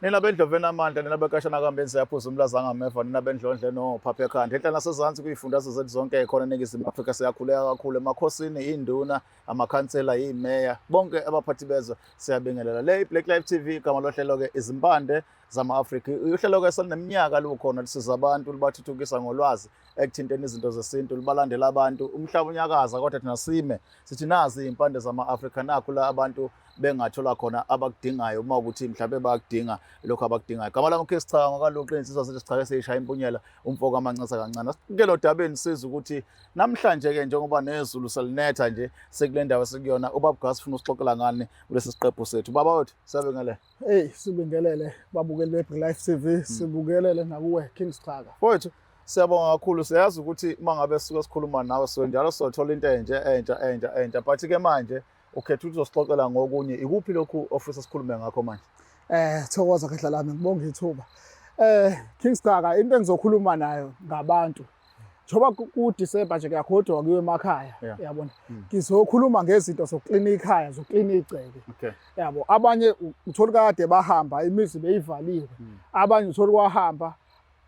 Nina bendlovu enamandla, nina bekashana kambenzi yaphuza umlaza ngameva, nina bendlondle nophapha ekhanda. Enhla nasezansi kuyifundazwe zethu zonke khona eNingizimu Afrika siyakhuleka kakhulu emakhosini, induna, amakhansela, imeya, bonke abaphathi bezwe siyabingelela. Le iBlack Life TV igama lohlelo ke izimpande zama-Afrika. Uhlelo ke selineminyaka lukhona lusiza abantu lubathuthukisa ngolwazi ekuthinteni izinto zesintu lubalandela abantu umhlaba unyakaza kodwa thina sime sithi nazi iy'mpande zama-Afrika nakhu la abantu bengathola khona abakudingayo uma ukuthi mhlawumbe bayakudinga lokho abakudingayo. Gama lami uKhesi Cha ngakaluqi insizwa sithi sichake seyishaya impunyela umfo kaMancisa kancane. Ke lo dabeni siza ukuthi namhlanje ke njengoba nezulu selinetha nje sekule ndawo esikuyona ubaba Gas ufuna usixoxela ngani kulesi siqephu sethu. Baba wethu siyabingelela. Hey, sibingelele babukeli be-Black Life TV, sibukelele nakuwe King Schaka. Mfowethu siyabonga kakhulu, siyazi ukuthi uma ngabe sisuke sikhuluma nawe so njalo sizothola into entsha entsha entsha entsha, but ke manje ukhetha ukuthi uzosixoxela ngokunye. Ikuphi lokhu ofisa sikhulume ngakho manje? Thokoza khehla lami, ngibonga ithuba. King Schaka, into engizokhuluma nayo ngabantu. Njengoba ku December nje kuyagodwa kuyiwe emakhaya, yabona. Ngizokhuluma ngezinto zokuklina ikhaya, zokuklina igceke. Yabo, abanye uthola kade bahamba imizi beyivaliwe. Abanye uthola kwahamba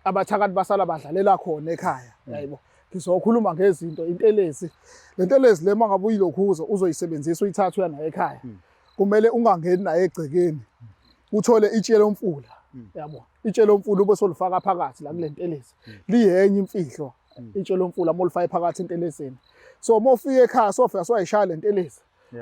abathakathi basala badlalela khona ekhaya. Yabo. Ngizokhuluma ngezinto intelezi. Le ntelezi le mangabe uyilokhuza uzoyisebenzisa uyithatha uya nayo ekhaya. Kumele ungangeni naye egcekeni. Uthole itshe lomfula. Yabo. Itshe lomfula ube solifaka phakathi la kule ntelezi. Liyenye imfihlo itshe lomfula molifaka phakathi entelezini. So mofika ekhaya sofika soyayishaya le ntelezi.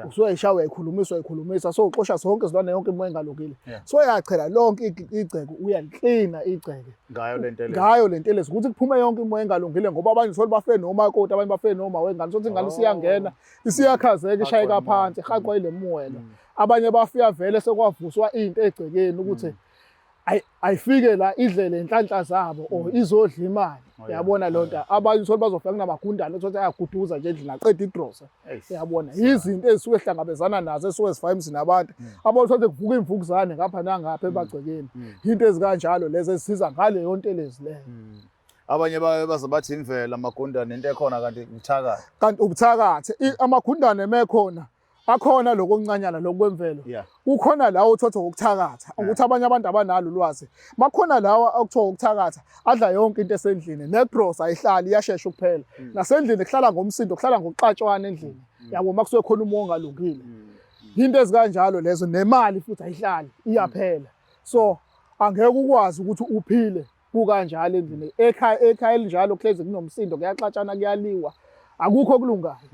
Usuyayishaya uyayikhulumisa uyayikhulumisa so uxosha zonke izilwane yonke imoya engalungile. So yachela lonke igceke uyaliklina igceke. Ngayo le ntelezi. Ngayo le ntelezi ukuthi kuphume yonke imoya engalungile ngoba abanye uthola bafe nomakoti abanye bafe noma wengane sothi ingane isiyangena isiyakhazeka ishayeka phansi ihaqwa ile muwelo. Abanye bafika vele sekwavuswa into egcekeni ukuthi ayifike la idlele inhlanhla zabo or izodla imali. Yabona lo nto. Abanye uthola bazofika kunamagundane uthola ayaguduza nje endlini aqeda igrosa. Yabona izinto ezisuke hlangabezana nazo esuke zifaka emzini abantu. Abanye uthola kuvuka imvukuzane ngapha nangapha ebagcekeni. Into ezikanjalo lezi ezisiza ngaleyo ntelezi leyo. Abanye baze bathi imvelo amagundane into ekhona kanti ubuthakathi. Kanti ubuthakathi amagundane mekhona akhona lokho okuncanyana lokho kwemvelo. Kukhona lawo othatha ngokuthakatha ukuthi abanye abantu abanalo ulwazi. Bakhona lawa okuthiwa ukuthakatha adla yonke into esendlini negrosa ayihlali iyashesha ukuphela. Nasendlini kuhlala ngomsindo kuhlala ngokuxatshwana endlini. Yabo makusuke khona umoya ongalungile. Into ezikanjalo lezo nemali futhi ayihlali iyaphela. So angeke ukwazi ukuthi uphile kukanjalo endlini. Ekhaya ekhaya elinjalo kuhlezi kunomsindo kuyaxatshana kuyaliwa. Akukho okulungayo.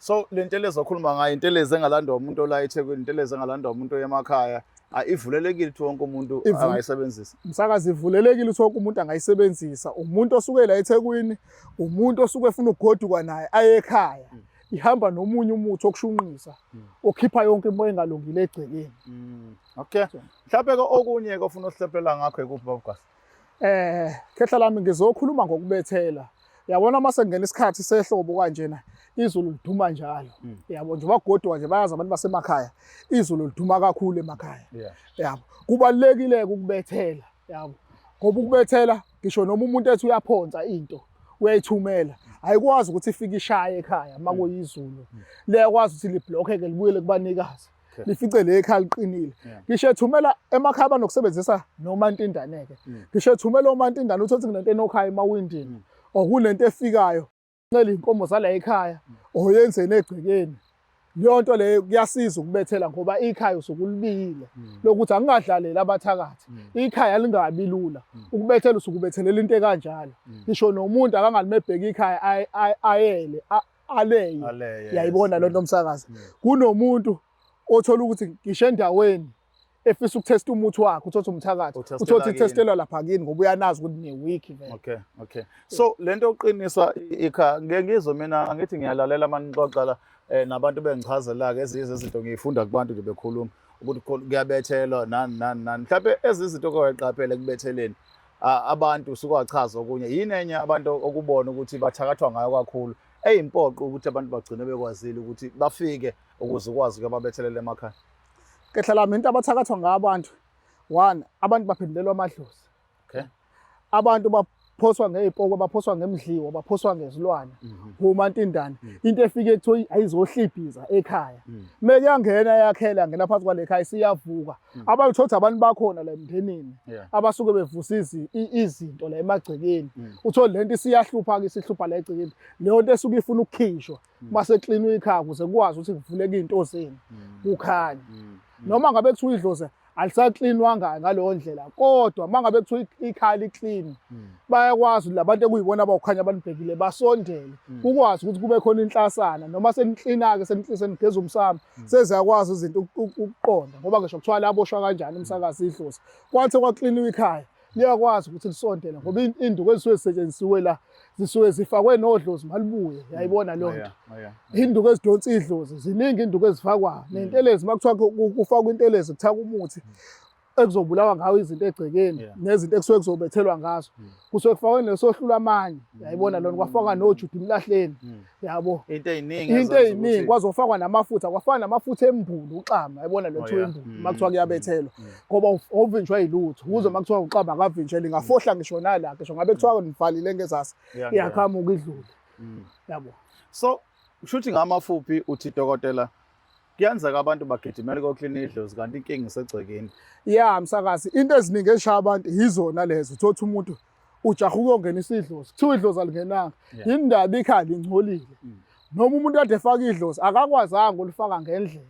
So le ntelezi okhuluma ngayo intelezi engalandwa umuntu ola eThekwini, intelezi engalandwa umuntu oyemakhaya, ivulelekile ukuthi wonke umuntu angayisebenzisa. Umsakazi ivulelekile ukuthi wonke umuntu angayisebenzisa. Umuntu osuke la eThekwini, umuntu osuke efuna ukugoduka naye aye ekhaya. Ihamba nomunye umuthi okushunqisa, okhipha yonke imoya engalungile egcekeni. Okay. Mhlawumbe ke okunye ke ofuna usihlephela ngakho ikuphi baba Gasa? Khehla lami ngizokhuluma ngokubethela. Yabona mase kungena isikhathi sehlobo kanjena izulu liduma njalo. Yabo nje bagodwa nje bayazi abantu basemakhaya izulu liduma kakhulu emakhaya. Yabo kubalekile ukubethela yabo ngoba ukubethela ngisho noma umuntu ethi uyaphonsa into uyayithumela ayikwazi ukuthi ifike ishaye ekhaya makuyizulu. Liyakwazi ukuthi liblockeke libuyele kubanikazi. Lifice le ekhaya liqinile. Ngisho ethumela emakhaya banokusebenzisa nomantindaneke. Ngisho ethumela omantindane uthothi kunento enokhaya emawindini or kunento efikayo ncela inkomo zala ekhaya or yenzeni egcekeni. Leyo nto leyo kuyasiza ukubethela ngoba ikhaya usukulibiyile lokuthi angingadlaleli abathakathi. Ikhaya lingabi lula. Ukubethela usukubethelela into ekanjalo. Ngisho nomuntu akangalimebheka ikhaya ayele aleye. Yayibona lento umsakazi. Kunomuntu othola ukuthi ngisho endaweni efisa ukutesta umuthi wakhe uthatha umthakathi uthatha itestelwa lapha kini ngoba uyanazi ukuthi ne week vele. Okay, okay. So lento yokuqinisa ikhaya ngeke ngizwe mina angithi ngiyalalela manixoxa la nabantu bengichazela ke ezinye izinto ngiyifunda kubantu nje bekhuluma ukuthi kuyabethelwa nani nani nani. Mhlawumbe ezinye izinto okoyiqaphela ekubetheleni abantu sukwachaza okunye yini enye abantu okubona ukuthi bathakathwa ngayo kakhulu eyimpoqo ukuthi abantu bagcine bekwazile ukuthi bafike ukuze ukwazi ukubabethelela emakhaya. Kehla lami into abathakathwa ngayo abantu, one, abantu baphendulelwa amadlozi. Abantu Baphoswa ngey'poko, baphoswa ngemidliwa, baphoswa ngezilwane, ngomantindane. Into efike kuthiwa ayizohlibhiza ekhaya. Mekuyangena yakhela ngena phakathi kwale khaya isiyavuka. Abayithothi abantu bakhona la emndenini abasuke bevusa izinto la emagcekeni. Uthole lento isiyahlupha-ke, isihlupha la egcekeni. Leyo nto esuke ifuna ukukhishwa mase klinwe ikhaya ukuze kukwazi ukuthi kuvuleke iy'nto zenu kukhanye. Noma ngabe kuthiwa idlozi alisaklinwanga ngaleyo ndlela, kodwa uma ngabe kuthiwa ikhaya liklini, bayakwazi labantu ekuyibona abawukhanya abanibhekile basondele, kukwazi ukuthi kube khona inhlasana. Noma seniklina-ke, senigeza umsamo, seziyakwazi izinto ukuqonda, ngoba ngisho kuthiwa laboshwa kanjani umsakazi idlozi, kwathi kwakliniwa ikhaya liyakwazi ukuthi lisondele, ngoba induku ezisuke zisetshenzisiwe la zisuke zifakwe nodlozi malibuye. Yayibona leyo nto, induku ezidonsa idlozi ziningi, induku ezifakwayo nentelezi. Uma kuthiwa kufakwa intelezi, kuthaka umuthi ekuzobulawa ngawo izinto egcekeni nezinto ekusuke kuzobethelwa ngazo, kusuke kufakwe nesohlula amanye. Yayibona lona, kwafakwa nojuda emlahleni, yabo. Into eziningi. Into eziningi, kwazofakwa namafutha, kwafana namafutha embulu uxama. Yayibona lo kuthiwa imbulu uma kuthiwa kuyabethelwa, ngoba awuvinjwa yilutho ukuze uma kuthiwa uxama akavinjelwe, ingafohla ngisho nala, ngisho ngabe kuthiwa nivalile ngezasi, iyaqhamuka idlule, yabo. So kushuthi ngamafuphi uthi, dokotela, kuyenzeka abantu bagijimele koklina idlozi kanti inkinga isegcekeni? Ya msakazi, into eziningi ezishaya abantu yizona lezo. Uthothi umuntu ujaha ukuyongenisa idlozi, kuthiwa idlozi alingenanga. Yindaba ikhaya lingcolile, noma umuntu kade efaka idlozi akakwazanga ulifaka ngendlela,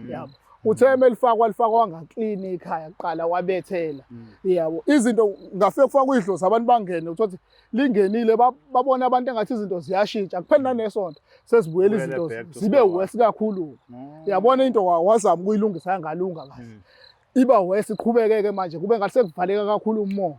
yabo. Uthe melifakwa, lifakwa wangaklini ikhaya kuqala, wabethela, yabo. Izinto ngafike kufakwa idlozi, abantu bangene, uthothi lingenile, babona abantu engathi izinto ziyashintsha kuphela, nanesonto sezibuyela Buyele izinto back to zibe square one. worse kakhulu. Yabona, into wazama ukuyilungisa yangalunga kahle, iba worse, iqhubekeke manje kube ngathi sekuvaleka kakhulu umoya.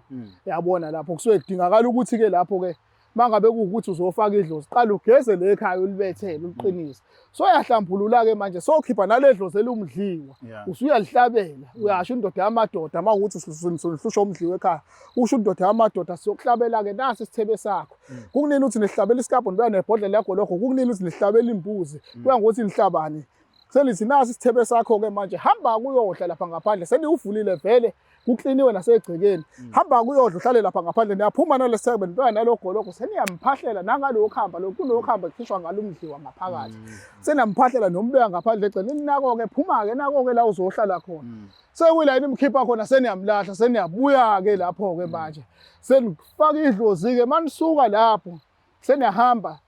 Yabona, lapho kusuke kudingakala ukuthi-ke lapho-ke mangabe kuwukuthi uzofaka idlozi, qala ugeze le ekhaya, ulibethele, uliqinise. So yahlambulula-ke manje, sokhipha nale dlozi elumdliwa, usuyalihlabela, uyasho indoda yamadoda. Uma kuwukuthi usuhlusha umdliwa ekhaya, usho indoda yamadoda, siyokuhlabela-ke, nasi isithebe sakho. Kunini ukuthi nihlabela isikabho, nibuya nebhodlela lakho lokho. Kunini ukuthi nihlabela imbuzi, kuya ngokuthi nihlabani. Selithi nasi isithebe sakho-ke manje, hamba kuyodla lapha ngaphandle, seniwuvulile vele, kukliniwe nasegcekeni. Hamba kuyodla, uhlale lapha ngaphandle. Niyaphuma nalesithebe, nibuya nalogoloko, seniyamphahlela nangalowo khamba lo, kulowo khamba kukhishwa ngalo umdliwa ngaphakathi. Seniyamphahlela nombeka ngaphandle egcekeni. Nako-ke, phuma-ke, nako-ke la uzohlala khona. Sekuyila nimkhipha khona, seniyamlahla, seniyabuya-ke lapho-ke manje, senifaka idlozi-ke. Manisuka lapho, seniyahamba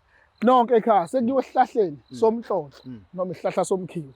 nonke ekhaya, sekuyiwe esihlahleni somhlonhlo noma isihlahla somkhiwa.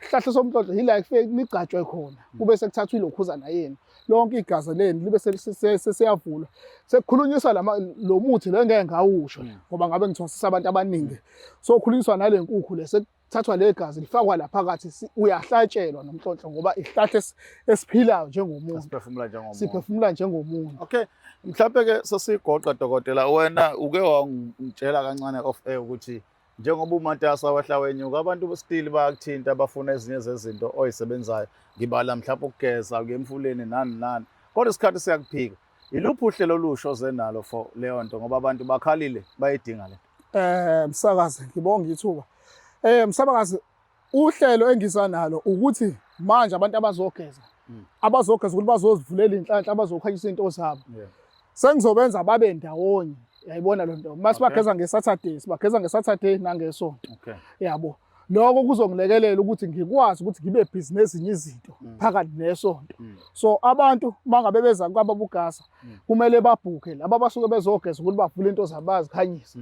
Isihlahla somhlonhlo yila kufike nigcatshwe khona, kube sekuthathwa ilokhuzana yenu, lonke igazi lenu libe sesiyavulwa, sekukhulunyiswa lo muthi lo engeke ngawusho ngoba ngabe ngithwasisa abantu abaningi. So khulunyiswa nale nkukhu le, sekuthathwa le gazi lifakwa la phakathi, uyahlatshelwa nomhlonhlo, ngoba isihlahla esiphilayo njengomuntu. Siphefumula njengomuntu. Siphefumula njengomuntu. Okay, mhlawumbe ke sesigoqa, dokotela, wena uke wangitshela kancane off air ukuthi njengoba umatasa wehla wenyuka, abantu still bayakuthinta, bafuna ezinye zezinto oyisebenzayo, ngibala mhlawumbe ukugeza, ukuya emfuleni, nani nani, kodwa isikhathi siyakuphika. Iluphi uhlelo olusho oze nalo for leyo nto, ngoba abantu bakhalile, bayidinga le? Msakazi, ngibonga ithuba. Msakazi, uhlelo engiza nalo ukuthi manje abantu abazogeza, abazogeza ukuthi bazozivulela inhlanhla, abazokhanyisa into zabo, sengizobenza babe ndawonye. Yayibona lo nto, mase bageza ngeSaturday, sibageza ngeSaturday nangeSonto, yabo. Lokho kuzongilekelela ukuthi ngikwazi ukuthi ngibe busy nezinye izinto phakathi nesonto. So abantu mangabe beza kwababugasa, kumele babhukhe laba basuke bezogeza ukuthi bavule into zabo, bazikhanyise.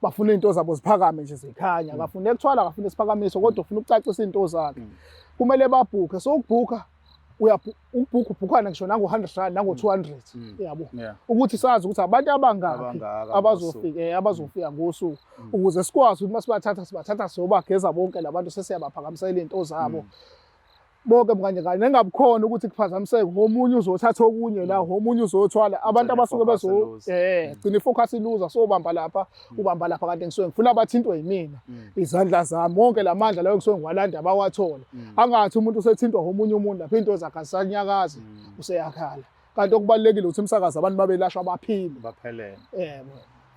Bafuna into zabo ziphakame nje, zikhanya. Akafune kuthwala, akafune isiphakamiso, kodwa ufuna ukucacisa into zakhe. Kumele babhukhe. So ukubhukha, ukubhukha ubhukhana ngisho nango-100 rand, nango-200, yabo, ukuthi sazi ukuthi abantu abangaki Abangaka. abazofika ngosuku, ukuze sikwazi ukuthi masibathatha, sibathatha siyobageza bonke labantu, sesiyabaphakamisela iy'nto zabo bonke kanye kanye, nengabukhona ukuthi kuphazamiseke, omunye uzothatha okunye la, omunye uzothwala abantu Gcina abasuke i-focus bezo iluza. Gcina i-focus iluza, sobamba lapha, ubamba lapha, kanti ngisuke ngifuna abathintwe yimina, izandla zami, wonke lamandla layo ngisuke ngiwalanda bawathole. Angathi umuntu usethintwa omunye umuntu lapha, into zakhe azisanyakazi, useyakhala, kanti okubalulekile ukuthi umsakazi abantu babelashwa baphile. Baphelele. Yebo.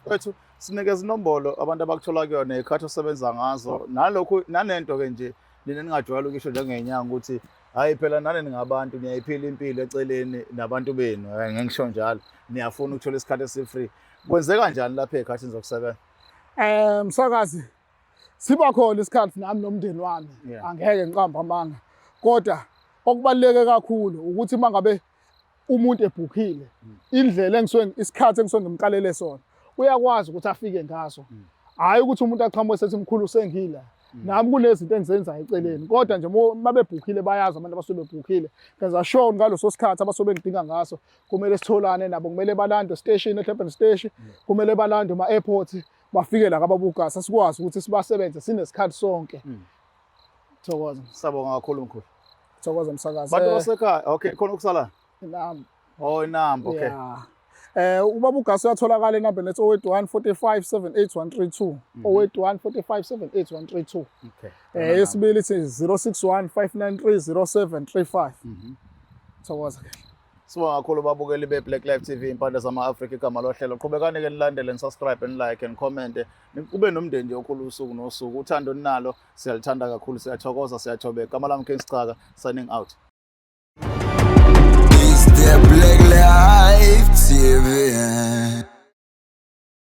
Wethu, sinikeza inombolo abantu abakuthola kuyona, ney'khathi osebenza ngazo, nalokhu nanento-ke nje nina ningajwayele ukusho njengenyanga ukuthi Hayi phela nani ningabantu, niyayiphila impilo eceleni nabantu benu, ngeke ngisho njalo. Niyafuna ukuthola isikhathi esi-free. Kwenzeka kanjani lapha ey'khathini zokusebenza? Msakazi, siba khona isikhathi nami nomndeni wami, angeke ngiqambe amanga, kodwa okubaluleke kakhulu ukuthi uma ngabe umuntu ebhukhile, indlela engisuke, isikhathi engisuke ngimqalele sona, uyakwazi ukuthi afike ngaso. Hhayi ukuthi umuntu aqhamuke sethi, "Mkhulu, sengila." Nami kunezinto engizenzayo eceleni, kodwa nje uma bebhukhile, bayazi abantu abasuke bebhukhile, ngenza sure ngaleso sikhathi abasuke bengidinga ngaso kumele sitholane nabo. Kumele balandwe station, eDurban station, kumele balandwe ema-airport, bafike la kababuGasa, sikwazi ukuthi sibasebenze sinesikhathi sonke. Thokoza. Sabonga kakhulu, mkhulu. Thokoza, msakazi. Bantu basekhaya, okay, khona ukusala? Nami. Oh, inamba, okay. Yeah. Ubaba uGasa uyatholakala enambeni ethi 081 45 78132, 081 45 78132. Yesibili ithi 061 593 0735. Thokoza. Sibonga kakhulu, babukeli be-Black Life TV, impande zama-Afrika, igama lohlelo. Qhubekani-ke nilandele, ni-subscribe, ni-like and comment. Kube nomndeni nje okhulu usuku nosuku. Uthando ninalo siyalithanda kakhulu, siyathokoza, siyathobeka. Igama lami King Sicaka, signing out.